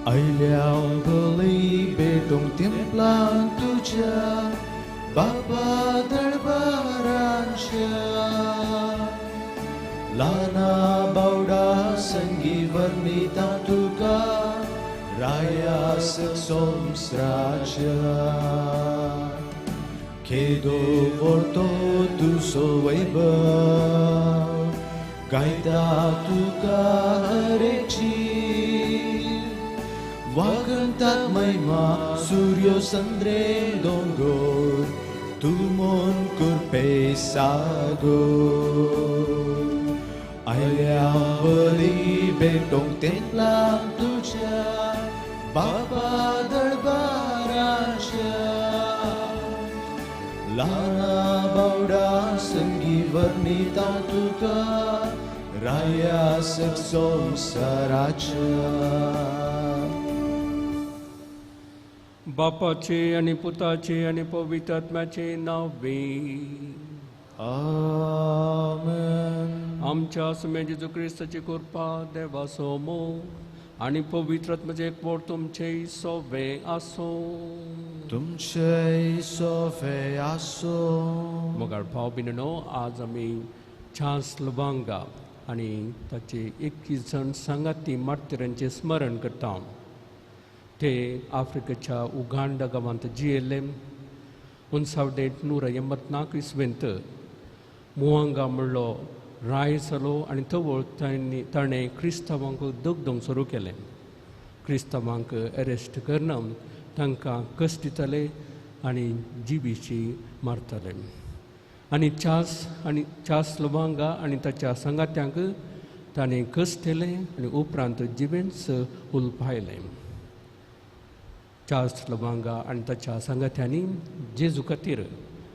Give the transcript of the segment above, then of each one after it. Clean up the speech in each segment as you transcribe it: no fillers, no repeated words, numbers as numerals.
आयल्या बली भेटूंक तेंपलान तुज्या बाबा दरबारांच्या ल्हाना बावडा संगी वर्णिता तुका राया संवसाराच्या खेदो व्हरतो तुजो वैभव गायता तुका हरेची वागंतात महिमा सूर्य संद्रे दोंगोर तूं मन करपे सागोर आयल्या बली भेटोंक तेंपलान तुज्या बाबा दरबाराच्या ल्हाना बावडा संगी वर्णिता तुका राया संवसाराच्या. बापाचे आनी पुताचे आनी पवित्र आत्म्याचे नांवे आमेन. आमच्या सुमे जेजू क्रिस्ताची कृपा, देवाचो मोग आनी पवित्र आत्म्याचें एकवट तुमचे सोवे आसूं. तुमचे सोवे आसूं. मोगाळ भाव भयणीनो, आज आमी चार्ल्स लुवांगा आनी ताचे 21 जाण सांगाती मार्तिरांचें स्मरण करता. ते आफ्रिकेच्या उगांडा गांवांत जियेल्ले. 1984 इसवेंत मुवांगा म्हणलो राय जालो आनी तवळ ताणें क्रिस्तांवांक दगदोंक सुरू केलें. क्रिस्तांवांक एरेस्ट करन तांकां कश्ट दिताले आनी जिबीची मारताले. आनी चार्ल्स लुवांगा आनी ताच्या सांगात्यांक ताणें कश्ट दिलें आनी उपरांत जिवेंच उलपायलें. चार्ल्स लुवांगा आनी ताच्या सांगात्यांनी जेजू खातीर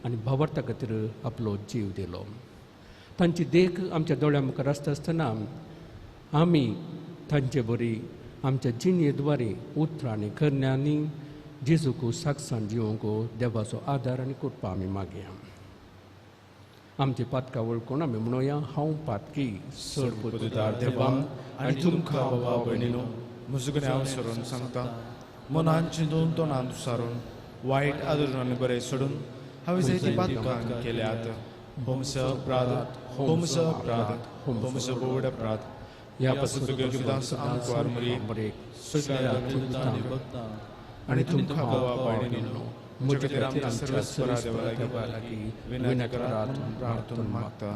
आनी भावार्था खातीर आपलो जीव दिलो. तांची देख आमच्या दोळ्या मुखार आसता आसतना आमी तांचे बरी आमच्या जिणये द्वारे उतरां आनी करण्यांनी जेजूक साक्षान जिवंक देवाचो आदार आनी कृपा आमी मागया. आमचे पातकां वळखून आमी म्हणोया, हांव पातकी सर पुतदार देवा आनी तुमकां बाबा भयणीनो म्हजो हांव सरून सांगता, मनान चिंतून तोंडान सारून वायट आदरून आनी बरें सोडून हांवें जायतीं पातकां केल्यात. होमस अपराध, होमस अपराध, होमस बोड अपराध. ह्या पासून आमकां मरे सगळ्या आनी तुमकां बाबा भयणीनो म्हजे खातीर आमच्या सर्वेस्परा देवा लागीं विनय करात प्रार्थना मागता.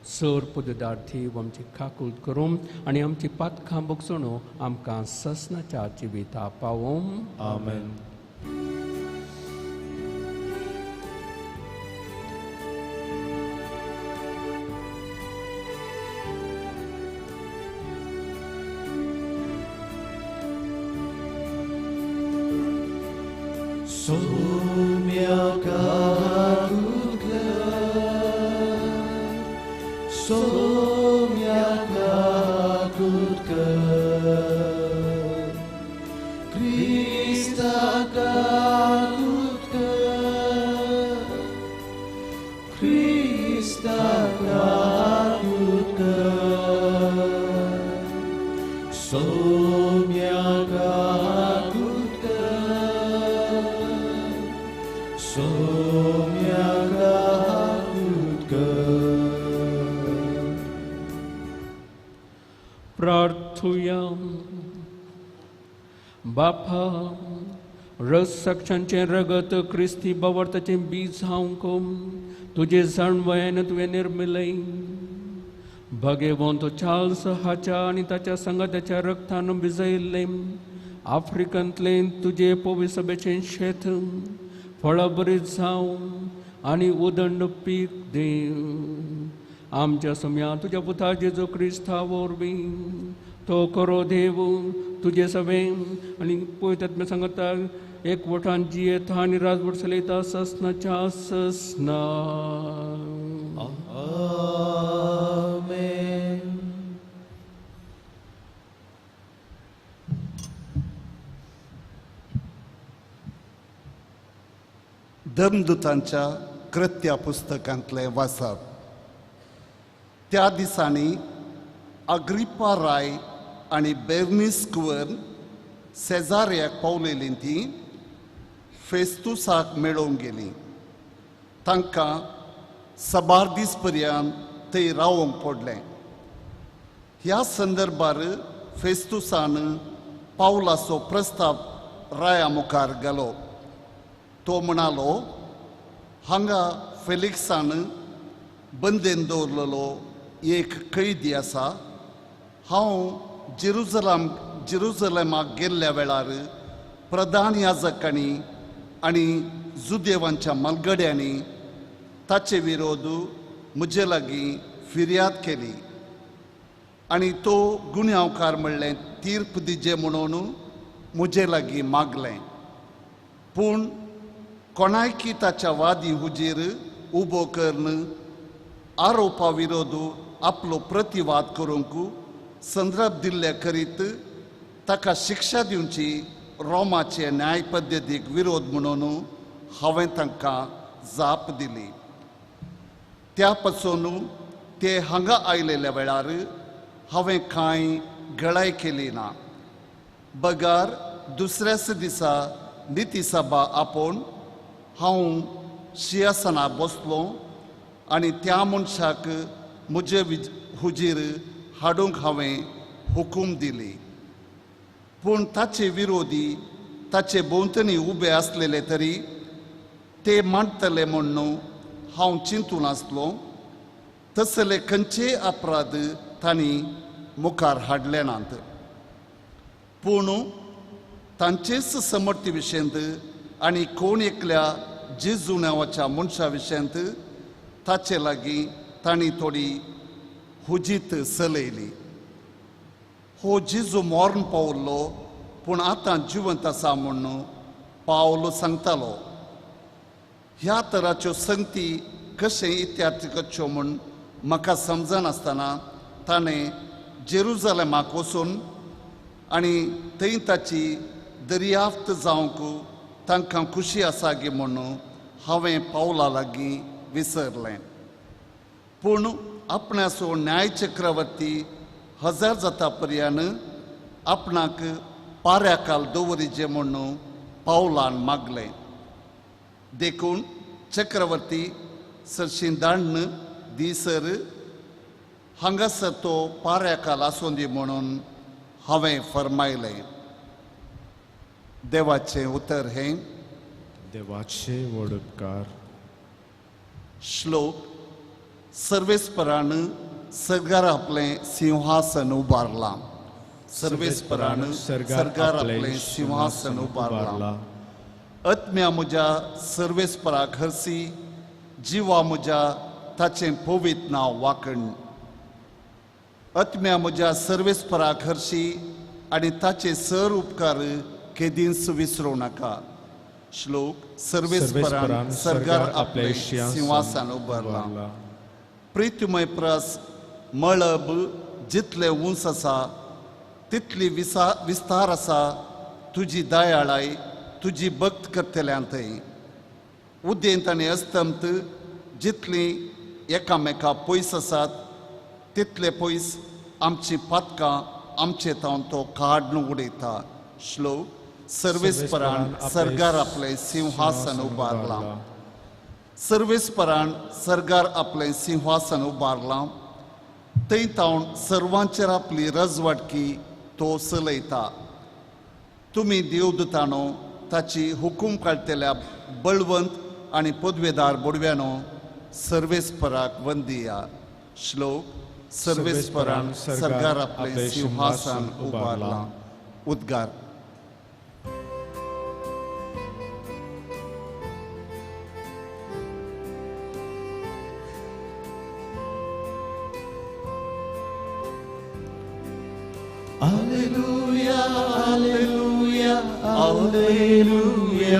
सर पददार्थी आमची काकूत करूं आनी आमची पातकां भोगसणू आमकां ससनाच्या जिविता पावों. आमेन. सोम्या काकूत कर, सोम्या काकूत कर, क्रिस्ता काकूत कर, क्रिस्ता काकूत कर, सोम्या काकूत कर, सोम्या काकूत कर. प्रार्थुया. बापा, रसाक्षांचें रगत क्रिस्ती बावर्ताचें बीज हांवक तुजें जाणवयन तुवें निर्मिलें. भगेवंत चार्ल्स हाच्या आनी ताच्या सांगात्याच्या रगतान भिजयल्लें आफ्रिकंतलें तुजें पविसभेचें शेत फळाबरीत जावं आनी उदंड पीक दी. आमच्या सम्या तुज्या पुता जेजू क्रिस्ता वरवीं तो करो देव तुजे सवें आनी पळयतात सांगता एक वटान जियेता आनी राजवट चलयता ससनाच्या ससना. आमेन. धर्मदूतांच्या कृत्या पुस्तकांतलें वाचप. त्या दिसांनी अग्रिप्पा राय आनी बेर्निस कुवर सेजार्याक पावलेलीं तीं फेस्तुसाक मेळोवंक गेलीं. तांकां सबार दीस पर्यंत थंय रावोंक पडलें. ह्या संदर्भार फेस्तुसान पावलाचो प्रस्ताव राया मुखार गेलो. तो म्हणालो, हांगा फेलिक्सान बंदेन दवरलेलो एक कैदी आसा. हांव जेरुजलेमाक गेल्ल्या वेळार प्रधान याजकांनी आनी जुदेवांच्या मालगड्यांनी ताचे विरोध म्हजे लागीं फिर्याद केली आनी तो गुन्यांवकार म्हणलें तीर्प दिजे म्हणून म्हजे लागीं मागलें. पूण कोणायकी ताच्या वादी हुजीर उबो करून आरोपा विरोध आपलो प्रतिवाद करूंक संदर्भ दिल्ले करीत ताका शिक्षा दिवची रोमाचे न्याय पद्दतीक विरोध म्हणून हांवें तांकां जाप दिली. त्या पासून ते हांगा आयलेल्या वेळार हांवें कांय गळाय केली ना. बगार दुसऱ्याच दिसा नितीसभा आपोवन हांव शिंयासना बसलो आनी त्या मनशाक म्हजे हुजीर हाडूंक हांवें हुकूम दिली. पूण ताचे विरोधी ताचे भोंवतणी उबे आसलेले तरी ते मांडटले म्हूण हांव चिंतून आसलो. तसले खंयचेय अपराध तांणी मुखार हाडले नात. पूण तांचेच समर्थी विशयांत आनी कोण एकल्या जेजू नांवाच्या मनशा विशयांत ताचे लागीं तांणी थोडी हुजीत चलयली. हो जेजू मरण पावल्लो पूण आतां जिवंत आसा म्हूण पावलो सांगतालो. ह्या तराच्यो संगती कशें इत्यार्थ करच्यो म्हूण म्हाका समजनासतना ताणें जेरुजलेमाक वचून आनी थंय ताची दर्याफ्त जावंक तांकां खुशी आसा गी म्हूण हांवें पावला लागीं विसरलें. पूण आपणाचो न्याय चक्रवर्ती हजार जाता पर्यान आपणाक पाऱ्याकाल दवरिजे म्हूण पावलान मागलें. देखून चक्रवर्ती सरशी दाण्ण दीसर हांगासर तो पाऱ्याकाल आसूं दी म्हणून हांवें फर्मायलें. देवाचें उतर हें देवाचे व्हड उपकार. श्लोक. सर्वेस्परान सरगार आपलें सिंहासन उबारलां. सर्वेस्परान सरगार आपलें सिंहासन उबारलां. आत्म्या म्हज्या सर्वेस्पराक हरसी, जिवा म्हज्या ताचें पवित्र नांव वाकण. आत्म्या म्हज्या सर्वेस्पराक हरशी आनी ताचे सर उपकार केदींच विसरूं नाका. श्लोक. सर्वेस्परान सरगार आपलें सिंहासन उबारलां. प्रितमय प्रस मळब जितलें उंच आसा तितली विस्तार आसा तुजी दयाळाय तुजी भक्त करतल्यान थंय. उदेंत आनी अस्तंत जितली एकामेका पयस आसात तितले पयस आमची पातकां आमचे तावन तो काडून उडयता. श्लोक. सर्वेस्परान सरगार आपलें सिंहासन उबारलां. सर्वेस्परान सरगार आपलें सिंहासन उबारलां. थंय तावन सर्वांचेर आपली रजवाटकी तो चलयता. तुमी देवदूतानो ताची हुकूम काडटल्या बळवंत आनी पदवेदार बोडव्यानो सर्वेस्पराक वंदिया. श्लोक. सर्वेस्परान सरगार आपलें सिंहासन उबारलां. उद्गार. Alleluia, Alleluia, Alleluia,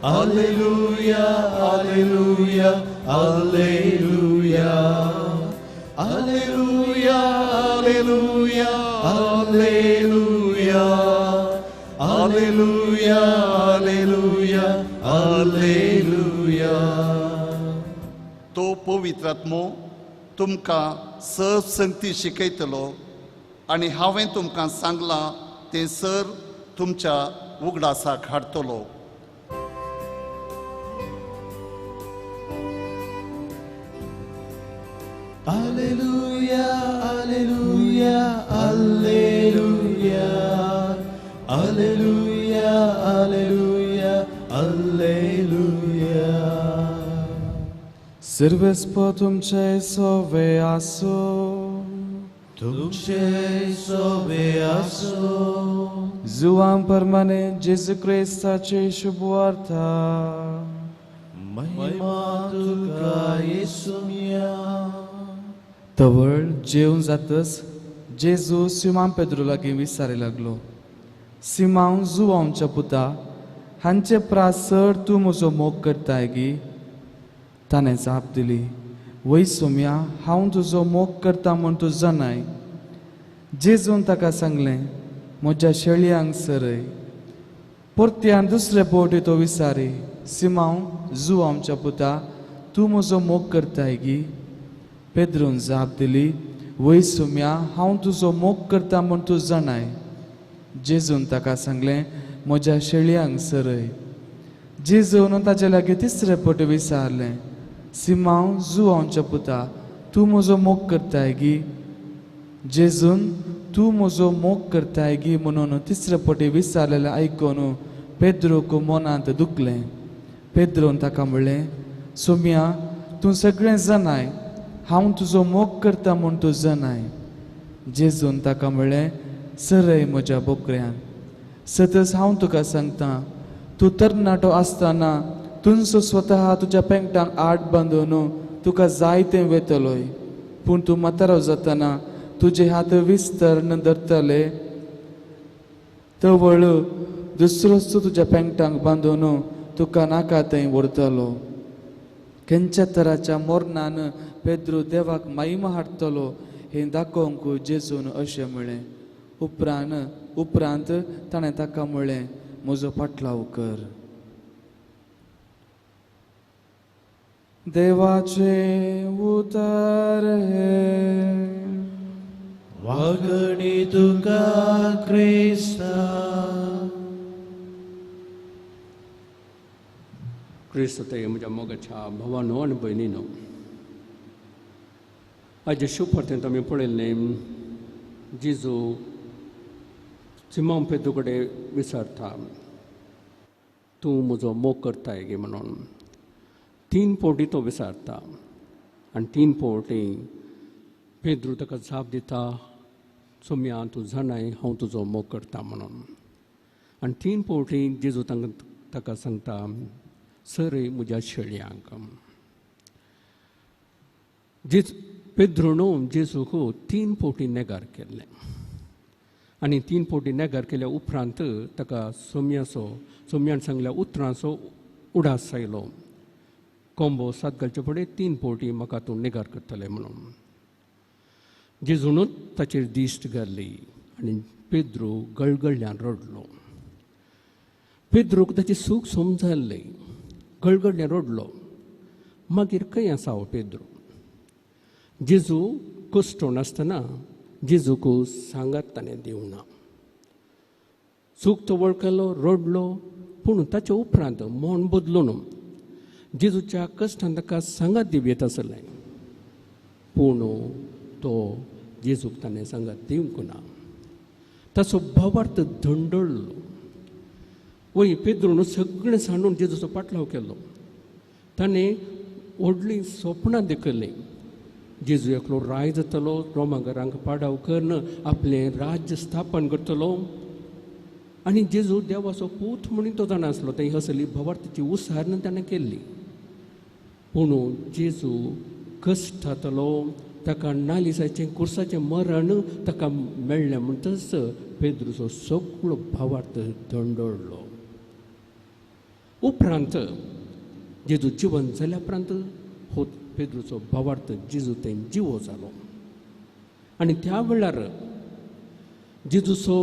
Alleluia, Alleluia, Alleluia, Alleluia, Alleluia, Alleluia, Alleluia, Alleluia, Alleluia. तो पवित्र आत्मो तुमकां सब संगती शिकयतलो आनी हांवें तुमकां सांगलां तें सर तुमच्या उगडासाक हाडटलो. Alleluia, Alleluia, Alleluia, Alleluia, Alleluia, Alleluia. सर्वेस्प तुमचे सोवे आसो, तुमचे सोवे आसो. जुवां प्रमाणे जेजू क्रिस्ताचे शुभवार्ता. महिमा तुका येसुम्या. तवळ जेवन जातच जेजू सिमांव पेद्रू लागीं विचारी लागलो, सिमांव जुवांच्या पुता, हांचे प्रास चड तूं म्हजो मोग करताय गी? ताणें जाप दिली, वय सोम्या, हांव तुजो मोग करता म्हूण तूं जाणाय. जेजून ताका सांगलें, म्हज्या शेळयांक सरय. परत्यान दुसरे फावटी तो विचारी, सिमांव जुवांच्या पुता, तूं म्हजो मोग करताय गी? पेद्रून जाप दिली, वय सोम्या, हांव तुजो मोग करता म्हूण तूं जाणाय. जेजून ताका सांगलें, म्हज्या शेळयांक सरय. जेजून ताजे लागीं तिसरे फावटी विचारलें, सिमांव जुवांच्या पुता, तूं म्हजो मोग करताय गी? जेजून तूं म्हजो मोग करताय गी म्हणून तिसरे फावटी विचारलेलें आयकून पेद्रूक मनांत दुखलें. पेद्रून ताका म्हणलें, सोम्या, तूं सगळें जाणाय, हांव तुजो मोग करता म्हूण तूं जाणाय. जेजून ताका म्हणलें, सरय म्हज्या बोकऱ्यान. सतच हांव तुका सांगता, तूं तरणाटो आसतना तुंचो स्वता तुज्या पेंगटांक आड बांदून तुका जाय तें वेतलोय, पूण तूं म्हातारो जातना तुजे हात विस्तरण धरतले, तवळ दुसरोच तुज्या पेंगटांक बांदून तुका नाका थंय व्हरतलो. खंयच्या तराच्या मोरणान पेद्रू देवाक महिमा हाडटलो हें दाखोवंक जेजून अशें म्हळें. उपरांत ताणें ताका म्हळें, म्हजो पाटलाव कर. देवाचें उतर हें. वागणी तुका क्रिस्ता. क्रिस्त ते म्हज्या मोगाच्या भावानो आनी भयणीनो, आयज शुभवार्तेंत आमी पळयल्लें जेजू सिमांव पेद्रू कडेन विचारता, तूं म्हजो मोग करताय गे म्हणून. तीन फावटी तो विचारता आनी तीन फावटी पेद्रू ताका जाप दिता, सोम्या, तूं जाणाय हांव तुजो मोग करता म्हणून. आनी तीन फावटी जेजू तांकां ताका सांगता, सरय म्हज्या शेळयांक. जेजू पेद्रून जेजूक तीन फावटी नेगार केल्लें आनी तीन फावटी नेगार केल्या उपरांत ताका सोम्यान सांगल्या उतरांचो उडास आयलो, कोंबो सात घालचे फुडें तीन फावटी म्हाका तूं नेगार करतलें म्हणून. जेजूनच ताचेर दिश्ट घाली आनी पेद्रू गळगळ्यान रडलो. पेद्रूक ताची सूख समजाल्ली, गळगळ्यान रडलो. मागीर खंय आसा हो पेद्रू? जेजू कश्टो नासतना जेजूक सांगात ताणें दिवना. चूक तो वळखलो, रडलो, पूण ताचे उपरांत मन बदलून जेजूच्या कश्टान ताका सांगात दिवं येत आसलें, पूण तो जेजूक ताणें सांगात दिवंक ना. ताचो भावार्थ धंडळलो. वय पेद्रून सगळें सांडून जेजूचो पाटलाव केलो. ताणें व्हडलीं सोपणां देखयलीं. जेजू एकलो राय जातलो, रोमागरांक पाडाव करून आपलें राज्य स्थापन करतलो आनी जेजू देवाचो पूत म्हणून तो जाणा आसलो. थंय असली भावार्थीची उसारण ताणें केल्ली. पूण जेजू कश्टातलो, ताका नालिसाचें कुर्साचें मरण ताका मेळ्ळें म्हणटच पेद्रूचो सगळो भावार्थ दंडळलो. उपरांत जेजू जिवन जाल्या उपरांत हो पेद्रूचो भावार्थ जेजू थंय जिवो जालो आनी त्या वेळार जेजूचो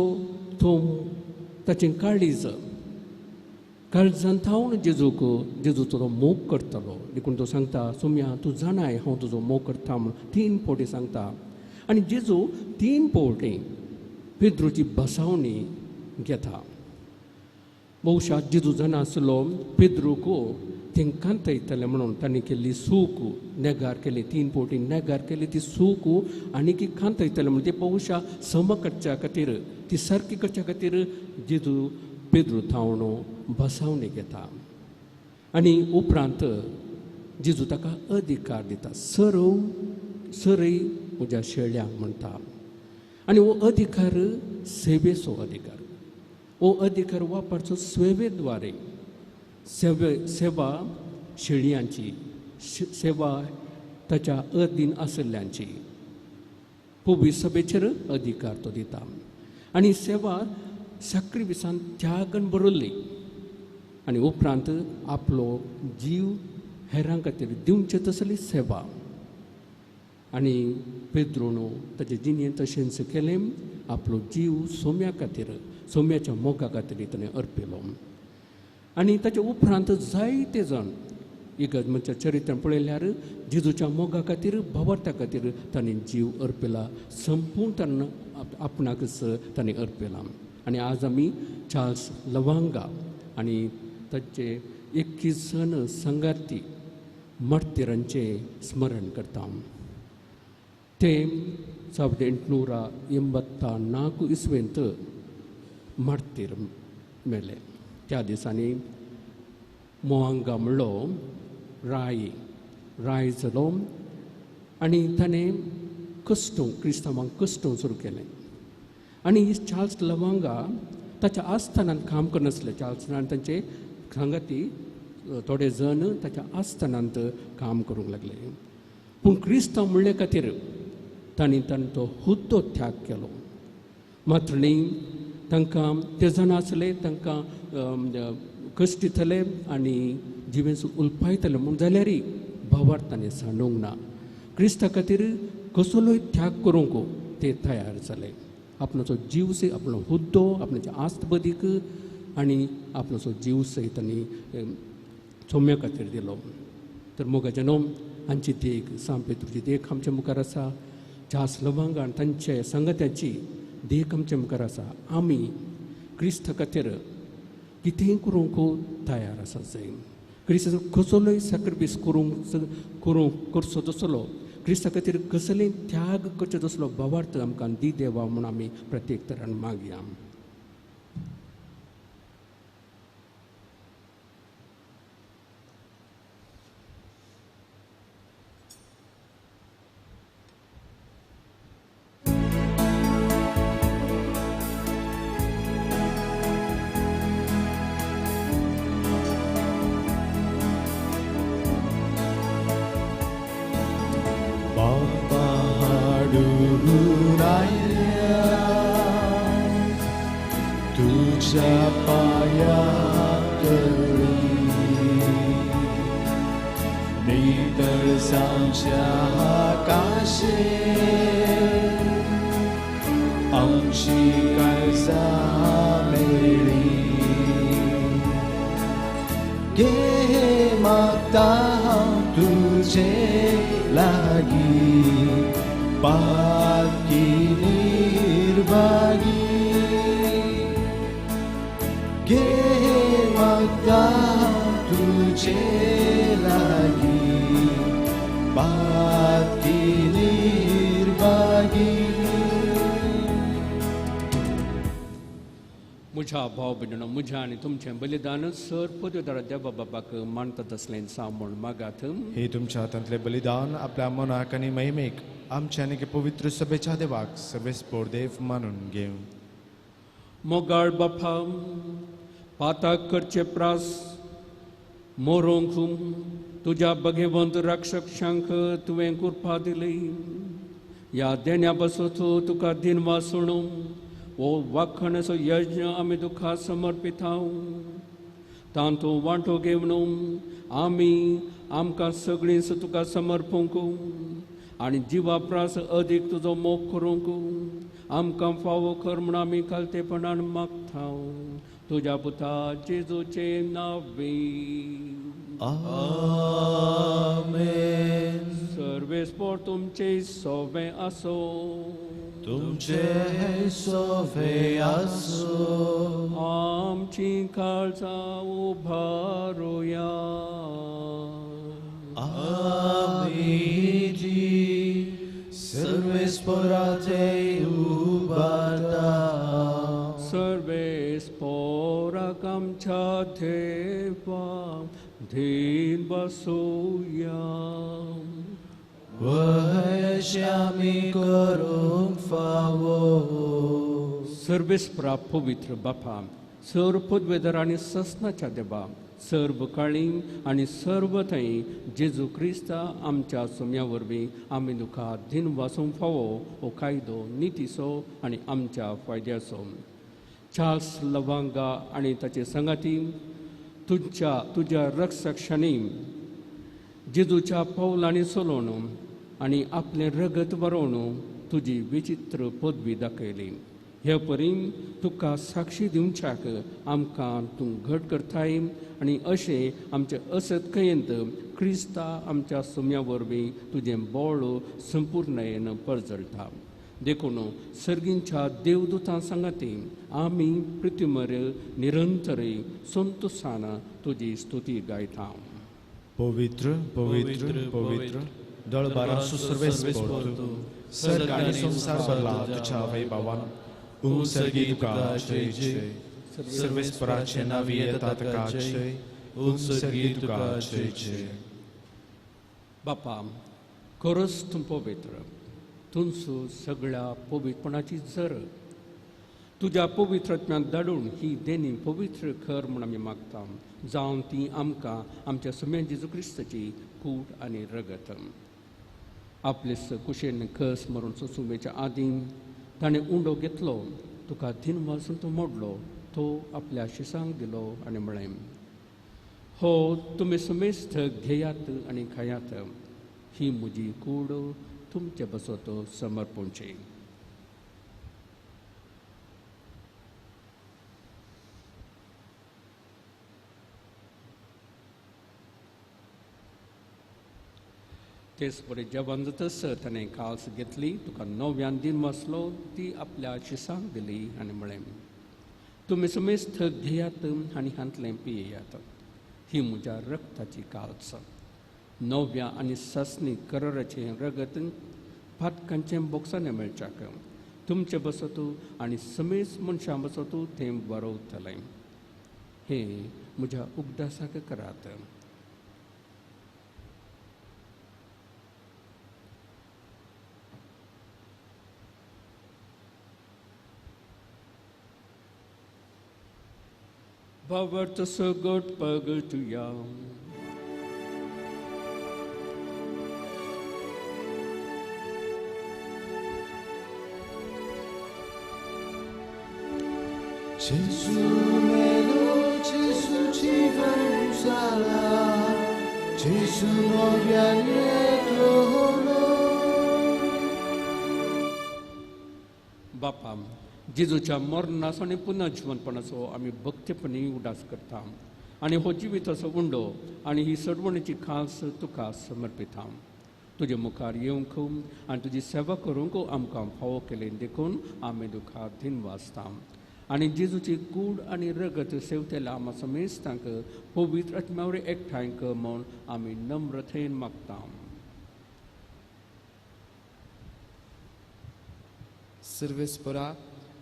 तो ताचें काळीज काळजान थावन जेजूक जेजूचो तो मोग करतलो. देखून तो सांगता, सोम्या तूं जाणाय हांव तुजो मोग करता म्हूण तीन फावटी सांगता. आनी जेजू तीन फावटी पेद्रूची बसावणी घेता. बहुशा जेजू जाणा आसलो पेद्रूक तेंकां थयतलें म्हणून तांणी केल्ली सूक नेगार केली, 3 फावटी नेगार केली ती सूक आनी की खांतयतलें म्हणून ते बहुशा सम करच्या खातीर ती सारकी करच्या खातीर जेजू पेद्रू थावन बसावणी घेता. आनी उपरांत जेजू ताका अधिकार दिता, सरव सरय म्हज्या शेळ्यांक म्हणटा. आनी हो अधिकार सेवेचो अधिकार, हो अधिकार वापरचो सेवेद्वारे. सेवा शेळयांची, सेवा ताच्या अधीन आशिल्ल्यांची, पवी सभेचेर अधिकार तो दिता. आनी सेवा साक्रिफिसान त्यागन बरयल्ली आनी उपरांत आपलो जीव हेरां खातीर दिवचे तसली सेवा. आनी पेद्रून ताचे जिणेंत तशेंच केलें, आपलो जीव सोम्या खातीर, सोम्याच्या मोगा खातीर ताणें अर्पिलो. आनी ताच्या उपरांत जायते जाण इगर्ज म्हणच्या चरित्रान पळयल्यार जेजूच्या मोगा खातीर, भावार्था खातीर ताणें जीव अर्पिला, संपूर्ण ताणें आपणाकच ताणें अर्पिला. आनी आज आमी चार्ल्स लवांगा आनी ताचे 21 जण संगाती मार्तीरांचें स्मरण करता. ते 1884 इस्वेंत मार्तीर मेले. त्या दिसांनी मोहांगा म्हणलो राय राय जालो आनी ताणें कश्टोवंक, क्रिस्तांवांक कश्टोवंक सुरू केलें. आनी चार्ल्स लवांगा ताच्या आस्थानांत काम करनासले. चार्ल्स आनी तांचे सांगाती थोडे जण ताच्या आस्थानांत काम करूंक लागले. पूण क्रिस्तांव म्हणले खातीर तांणी तांचो हुद्दो त्याग केलो. मात्र न्ही, तांकां ते जाण आसले तांकां कश्ट दितले आनी जिवेंस उलपायतले म्हूण जाल्यारय भावार्थ ताणें सांडूंक ना. क्रिस्ता खातीर कसलोय त्याग करूंक ते तयार जाले. आपणाचो जीव सयत, आपलो हुद्दो, आपणाची आस्त बदीक आनी आपणाचो जीव सयत तांणी सोम्या खातीर दिलो. तर मोगाचे न्हू हांची देख, सांत पेद्रूची देख आमच्या मुखार आसा, चार्ल्स लवांगा आनी तांचे सांगात्याची देख आमच्या मुखार आसा. आमी क्रिस्ता खातीर कितेंय करूंक तयार आसा जाय. क्रिस्त कसलोय सॅक्रिफायस करूंक करूंक करचो तसलो, क्रिस्ता खातीर कसलेय त्याग करचो तसलो भावार्थ आमकां दी देवा म्हूण आमी प्रत्येक तरान मागया. म्हज्या भाव भयणीनो, म्हज्या आनी तुमचें बलिदान सर पदवीदार देवा बाबाक मानतात असलें सामोण मागात. हे तुमच्या हातांतलें बलिदान आपल्या मनाक आनी महिमेक आमच्या आनी पवित्र सभेच्या देवाक सर्वेस्पोर देव मानून घेवं. मोगाळ बापा, पाताक करचे प्रास मोरोंक तुज्या बगेवंत रक्षक शंख तुवें कृपा दिली. ह्या देण्या बसत तुका दिनवास सुणू हो वाखणाचो यज्ञ आमी तुका समर्पिताव. तांतू वांटो घेवन आमी आमकां सगळींच तुका समर्पूंक आनी जिवा प्रास अदीक तुजो मोग करूंक आमकां फावो कर म्हूण आमी खालतेपणान मागता. तुज्या पुता जेजूचे नांवे आमेन. सर्वेस्पोर तुमचे सोबें आसो. तुमचे सोवे आसूं. आमची काळजां उबारुया. आमी ती सर्वेस्पराचे उबारता. सर्वेस्पराक आमच्या देवा धीन बसुया. वश्यामी करूंक फावो. सर्वेस्परा पवित्र बापा, सर्व पदवेदर आनी ससनाच्या देवा, सर्व काळी आनी सर्व थंय जेजू क्रिस्ता आमच्या सोम्या वरवीं आमी तुका धीन वासूंक फावो हो कायदो नितीचो आनी आमच्या फायद्याचो. चार्ल्स लवांगा आनी ताचे संगाती तुज्या रक्षक्षणी जेजूच्या पावलांनी चलोवन आनी आपलें रगत बरोवन तुजी विचित्र पदवी दाखयली. हे परी तुका साक्षी दिवच्याक आमकां तूं घट करताय आनी अशें आमचे असत्कयेंत क्रिस्ता आमच्या सोम्या वरवीं तुजें बळ संपूर्णयेन परजळटा. देखून सर्गींच्या देवदूतां सांगाती आमी पृथ्वीमर निरंतर संतोषान तुजी स्तुती गायता. पवित्र पवित्र पवित्र दळबारासो सर्वेस्पर तूं, सर्ग आनी संवसार भरला तुज्या वैभवान. ऊं सर्गी तुका जय जय, सर्वेस्पराचे नांवी येता तुका जय, ऊं सर्गी तुका जय जय. बापा, खरोच तूं पवित्र, तुमचो सगळ्या पवित्रपणाची जर तुज्या पवित्रत्म्याक धाडून ही देणी पवित्र कर म्हूण आमी मागता, जावन ती आमकां आमच्या सुम्या जेजू क्रिस्ताची कूड आनी रगत. आपले कुशेन कस मरून सोसुमेच्या आदीं ताणें उंडो घेतलो, तुका धीन वासून तो मोडलो, तो आपल्या शिसांक दिलो आनी म्हळें, हो तुमी समेस्त घेयात आनी खायात, ही म्हजी कूड तुमचे बसत समर्पणची. तेच परी जेवण जातच ताणें काल्स घेतली, तुका नव्यान दिन वाचलो, ती आपल्या शिसांक दिली आनी म्हळें, तुमी समेस्त घेयात आनी हांतलें पियेयात, ही म्हज्या रक्ताची काल्स, नव्या आनी सासणी कराराचें रगत पातकांचें बोक्सांनी मेळच्याक तुमचे बसत आनी समेस्त मनशां बसत तें बरोवतलें. हें म्हज्या उगडासाक करात. भावार्थ सगट पगटुया. Gesù melo, Gesù ci sarà, Gesù novia lieto. बापा, जेजूच्या मरणाचो आनी पुनर्जिवनपणाचो आमी भक्तीपणी उदास करता आनी हो जिविताचो उंडो आनी ही सडवणीची खास तुका समर्पिता. तुजे मुखार येवंक आनी तुजी सेवा करूंक आमकां फावो केली देखून आमी तुका धीन वाचता आनी जेजूची कूड आनी रगत सेवतेल्या आमा समेस्तांक पवित्र आत्म्या वरवीं एकठांय कर म्हूण आमी नम्रतेन मागता. सर्वेस्परा,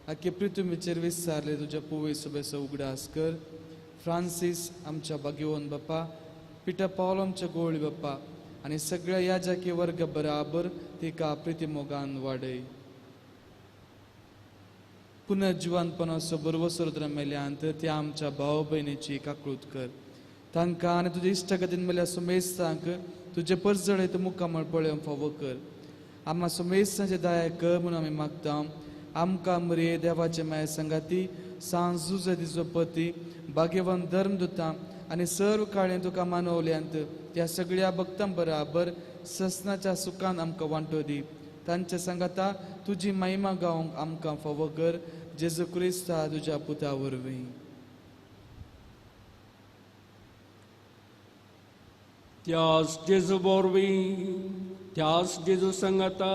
आख्खे पृथ्वीचेर विस्तारले तुज्या पोवय सोबेचो उगडास कर. फ्रांसीस आमच्या बागेवन बाप्पा, पिटर पावल आमच्या गोळी बाप्पा आनी सगळ्या याजकी वर्ग बराबर तिका प्रितीमोगान वाडय. पुनर्जिवनपणाचो बरवसर मेल्यांत त्या आमच्या भाव भयणीची काकळूत कर. तांकां आनी तुज्या इश्टागतीन मेल्या सुमेस्तांक तुजे परजळयत मुखामळ पळोवंक फावो कर. आमा सुमेस्तांचे दया कर म्हणून आमी मागता. आमकां मरिये देवाचे माये संगाती, सांजुजे तिचो पती, भाग्यवंत धर्मदुतां आनी सर्व काळें तुका मानवल्यांत त्या सगळ्या भक्तां बराबर ससनाच्या सुखान आमकां वांटो दी. तांचे सांगाता तुजी महिमा गावंक आमकां फावो कर. जेजू क्रिस्ता तुज्या पुता वरवीं. त्याच जेजू वरवीं त्यास जेजू संगता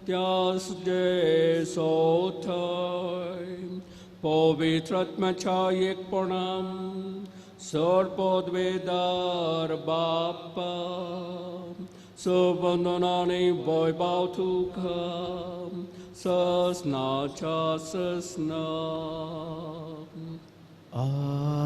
त्यास जेसो थंय पवित्र आत्म्याच्या एकपणान सर पदवेदार बाप्पा सबंदनाने वैभव तुका ससनाच्या ससना. आमेन.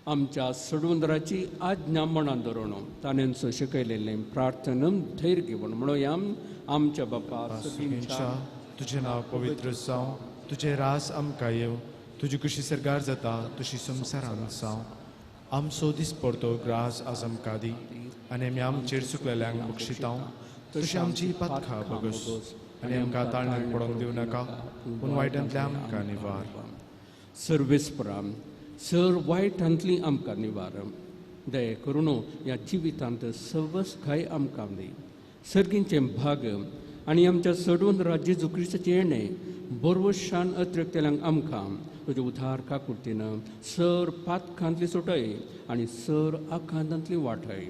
आमच्या सडुंदराची आज्ञा मनान धरून ताणेंचो शिकयलेलें प्रार्थना धैर्य घेवन म्हणुया. आमच्या बापा सगळींच्या तुजें नांव पवित्र जावं, तुजें रास आमकां येवं, तुजी कुशी सरकार जाता तशी संवसारांत जावं. आमचो दिसपडतो ग्रास आज आमकां दी आनी आमी आमचेर चुकलेल्यांक बक्षितांव तशी आमची पातकां बगस आनी आमकां ताळण्याक पडोवंक दिवं नाका पूण वायटांतल्या आमकां निवार. सर्वेस्परा सर वायटांतली आमकां निवार दया करून ह्या जिवितांत सवस खाय आमकां दी. सर्गींचें भाग आनी आमच्या सडून राज्य जेजू क्रिस्ताचें येणें बरवशान अतिरिक्तल्यांक आमकां तुजे उधार काकुळतीन सर पातकांतली सुटय आनी सर आखांतांतली वाटय.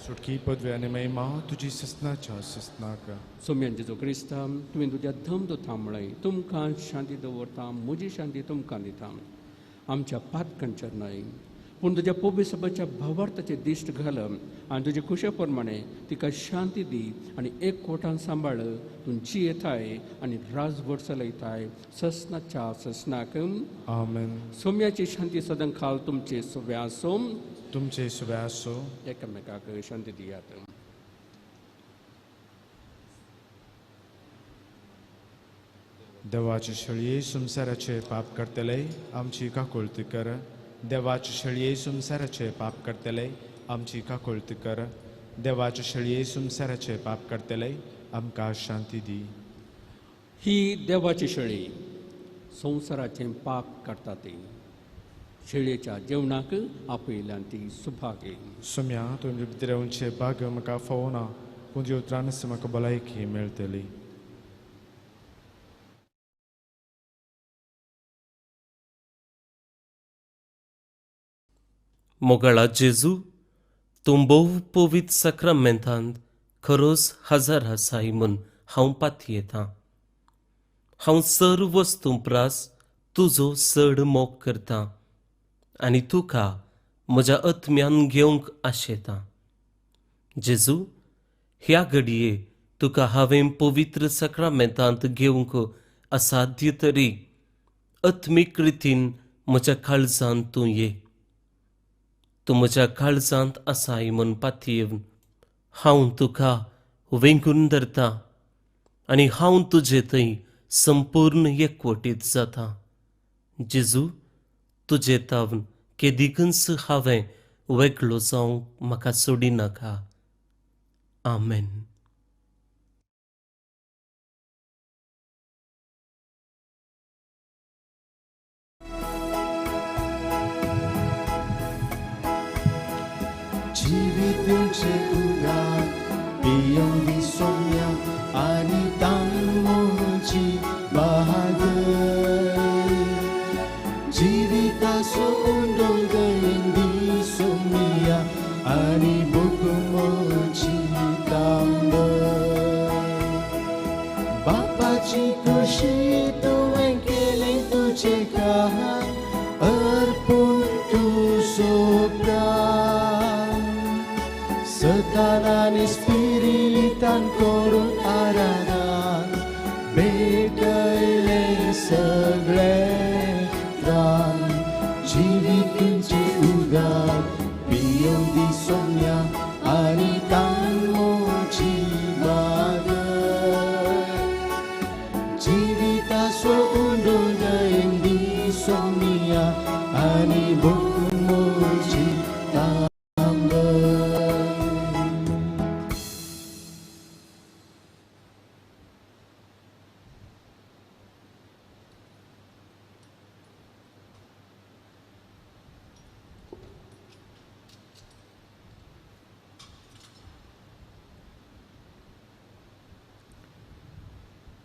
सुटकी पदवी आनी महिमा तुजी ससनाच्या ससनाक. सोम्यान जेजू क्रिस्ता तुवें तुज्या धम दोता म्हळें तुमकां शांती दवरता म्हजी शांती तुमकां दिता. आमच्या पातकांचेर न्हय पूण तुज्या पोबी सभाच्या भावार्थाचेर दिश्ट घाल आनी तुजे खुशे प्रमाणे तिका शांती दी आनी एक कोटान सांबाळ. तूं जियेताय आनी राजभर चलयताय ससनाच्या ससनाक. आमेन. सोम्याची शांती सदां खाल तुमचे सुव्या आसो. तुमचे सुव्या आसो. एकामेकाक शांती दियात. देवाचे शेळये संवसाराचे पाप करतले आमची काकुळती कर. देवाचे शेळये संवसाराचे पाप करतले आमची काकुळती कर. देवाचे शेळये संवसाराचे पाप करतले आमकां शांती दी. ही देवाची शेळी संवसाराचें पाप करता ती शेळयेच्या जेवणाक आपयल्यान ती सुभागी. सोम्या तुमचे भितर येवचे भाग म्हाका फावना पूण उतरानच म्हाका भलायकी मेळटली. मोगाळा जेजू, तूं भोव पवित्र साक्रामेंतांत खरोच हजर आसाय म्हूण हांव पातयेतां. हांव सर वस्तूं प्रास तुजो चड मोग करतां आनी तुका म्हज्या आत्म्यान घेवंक आशेतां. जेजू, ह्या घडये तुका हांवें पवित्र साक्रामेंतांत घेवंक असाध्य तरी आत्मीक रितीन म्हज्या काळजांत तूं ये. तूं म्हज्या काळजांत आसाय म्हूण पातयेवन हांव तुका वेंगून धरता आनी हांव तुजे थंय संपूर्ण एकवटीत जाता. जेजू, तुजे तावन केदिकूच हांवें वेगळो जावंक म्हाका सोडिनाका. आमेन. जिविताचे उगार पियोंदी सोम्या आनी तांबोची बहादर जिविताचो उंडोंगयंदी सोम्या आनी बुकमोची तांबर बापाची खुशी तुवें केलें तुजें काम अर्पून तुजो प्राण सतानान स्पिरितान करून आराधन भेटयलें सगळें त्राण जिविताचे उगार पियोंदी सोम्या आनी तांबोची बागर जिविताचो उंडोंगयंदी सोम्या आनी बुकमोची तांबर.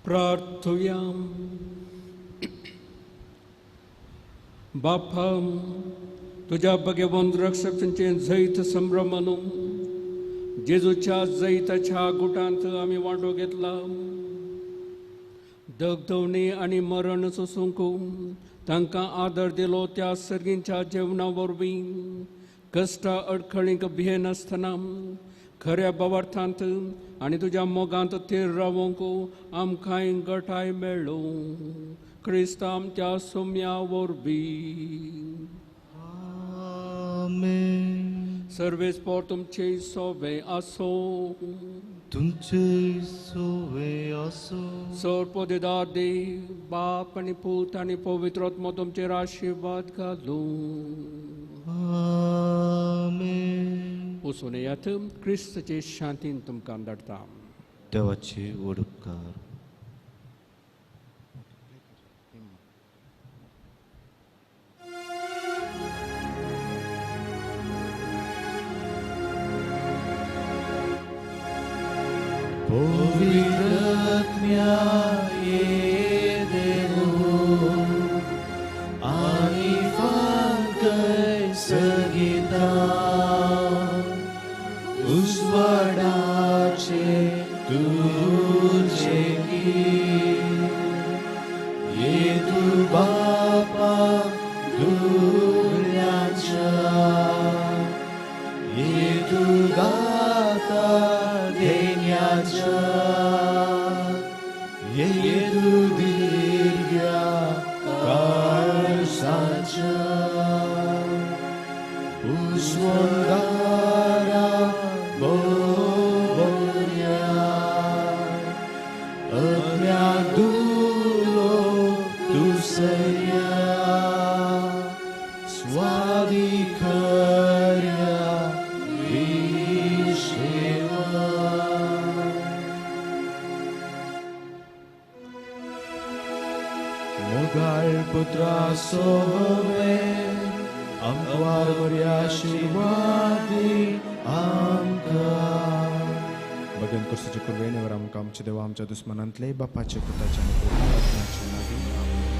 प्रार्थुया. बापा, तुज्या भगेवन रक्षकांचें जैत संभ्रमण जेजूच्या जैताच्या गुटांत आमी वांटो घेतला. दगदवणी आनी मरण सोसूंक तांकां आदर दिलो त्या सर्गींच्या जेवणा वरवीं कश्टा अडखळींक भियेनासतना खऱ्या भावार्थांत आनी तुज्या मोगांत थीर रावंक आमकांय गटाय मेळ्ळो. क्रिस्त आमच्या सोम्या वरवीं. आमेन. सर्वेस्पोर तुमचे सोवे आसो. तुमचे सोवे आसो. सर्वपदेदार देव बाप आनी पूत आनी पवित्र आत्मो तुमचेर आशिर्वाद घालूं. आमेन. वचून येयात. क्रिस्ताचे शांतीन तुमकां धाडटा. देवाचे व्हड उपकार. पवित्र ये देवो आनी फांकय सगिता उजवाडाचे तुझे की ये तू बापा दुर्याच्या ये तू दाता देण्याच्या ये तू दीर्घ्या काळसाच्या उस्वंदारा बोबोर्या अज्ञा दुलो तुसर्या स्वाधिकार्या विशेवा. मोगाळ पुत्रा सोवे आमकां बऱ्या आशिर्वादी आमकां. भगवान क्रिस्ताचे कुर्बेनेवर आमकां आमचे देवा आमच्या दुस्मनांतले बापाचे पुताचे आनी पवित्र आत्म्याचे नांवान. आमेन.